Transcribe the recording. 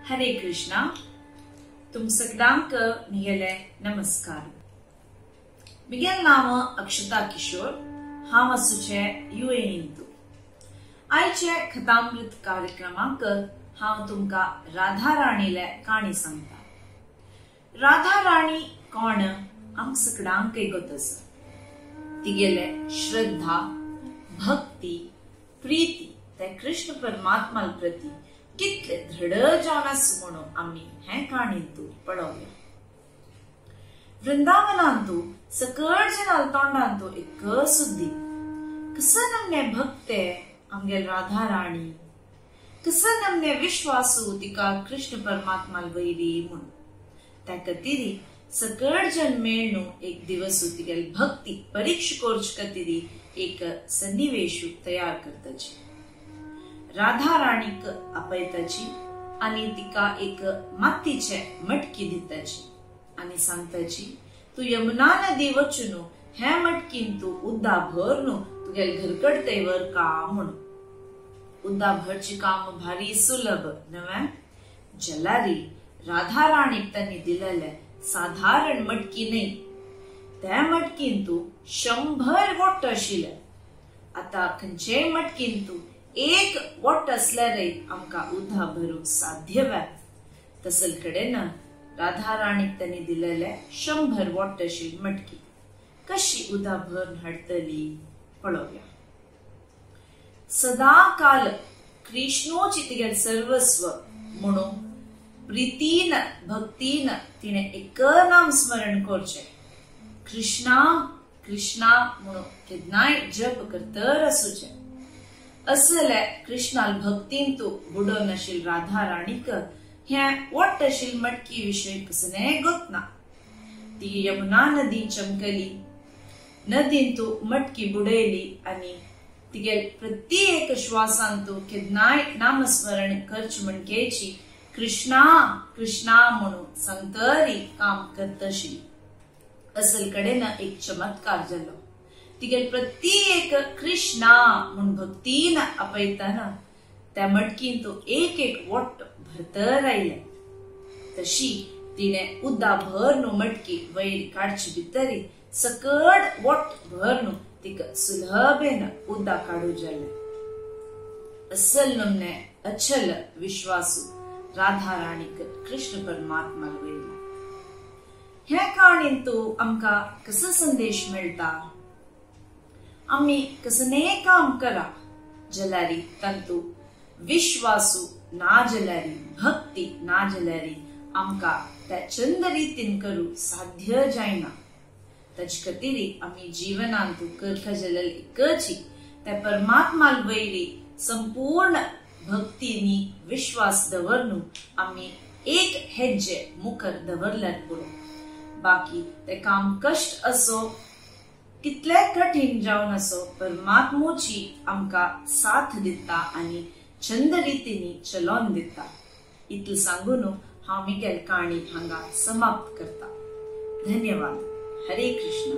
हरे कृष्णा। तुम सगळ्यांक मिगेले नमस्कार। मिगेल नाम अक्षता किशोर, हांव आसूचे युएईंतू। आयचे कथामृत कार्यक्रमाक हांव तुमकां राधा राणीले काणी सांगता। राधा राणी कोण आम सगळ्यांक गोत आसा। तिगेले श्रद्धा, भक्ती, प्रीती ते कृष्ण परमात्मा प्रती कितले दृढ जावन आसा म्हणून आमी हे काणींतू पळोवया। वृंदावनांतू सकळ जनाल तोंडांतू एक सुद्दी कसन नमने भक्ते आमगेल राधा राणी, कसन नमने विश्वासू तिका कृष्ण परमात्मा वैरी म्हणून। त्या कतिरी सकळ जन मेळनु एक दिवस तिगेल भक्ती परीक्षा कोर्च कतिरी एक सन्निवेशू तयार करताची। राधा राणीक आपयताची आनी तिका एक मातीचे मटकी दिताची आनी सांगताची, तू यमुना नदी वचून हे मटकीन तू उद्दा भरनु तुगेल घरकडतेवर का म्हणून। उद्दा भरची काम भारी सुलभ नव्हे, जलारी राधा राणीक त्यांनी दिलेले साधारण मटकी नाही, त्या मटकीन तू 100 वोट आशिल्ले। आता खंयचेय मटकीन तू एक वोट असल्यार आमकां उद्दा भरूंक साध्य वे। तसल कडेन राधा राणीक त्यांनी दिलेले 100 वोट आशिल्ली मटकी कशी उद्दा भरून हाडटली पळोवया। सदा काल कृष्णोची तिगेल सर्वस्व म्हणून प्रीतीन भक्तीन तिणे एक नाम स्मरण करचें, कृष्णा कृष्णा म्हणून केन्नाय जप करतर आसूचें। असले कृष्णाल भक्तीन तू बुडोवन आशिल्ल राधा राणीक हे वट्ट आशिल्ल मटकी विशय कसने गोत ना। ती यमुना नदी चमकली, नदीन तू मटकी बुडयली आनी तिगेल प्रत्येक श्वासान तू केन्नाय नामस्मरण करच म्हणकेची कृष्णा कृष्णा म्हणून सांगतरी काम करतशी। असल कडेन एक चमत्कार जालो, तिगेल प्रत्येक कृष्णा म्हूण भक्तीन आपयतना त्या मटकीन तो एक एक वोट भरतर आयले। तशी तिणे उद्दा भरनु मटकी वयर काडची भितरी सकट वोट भरनु तिका सुलभेन उद्दा काडू जाले। असल नमने अचल विश्वासू राधा राणीक कृष्ण परमात्मा वयला। ह्या काणीन तू आमकां कसो संदेश मेळटा? आमी कसने काम करा जलारी तांतू विश्वासू ना जलारी, भक्ती ना जलारी आमकां त्या चंद रितीन करू साध्य जायना। ताचे खातीर आमी जिवनांतू करखा जलल एकची त्या परमात्मा वयली संपूर्ण भक्तीनी विश्वास दवरनु आमी एक हेज्जे मुखर दवरल्यार पुरो। बाकी ते काम कश्ट असो कितले कठीण जावन असो परमात्मोची आमकां साथ दिता आनी छंद रितीनी चलोन दिता। इतलें सांगून हांव मिगेल काणी हांगा समाप्त करता। धन्यवाद। हरे कृष्णा।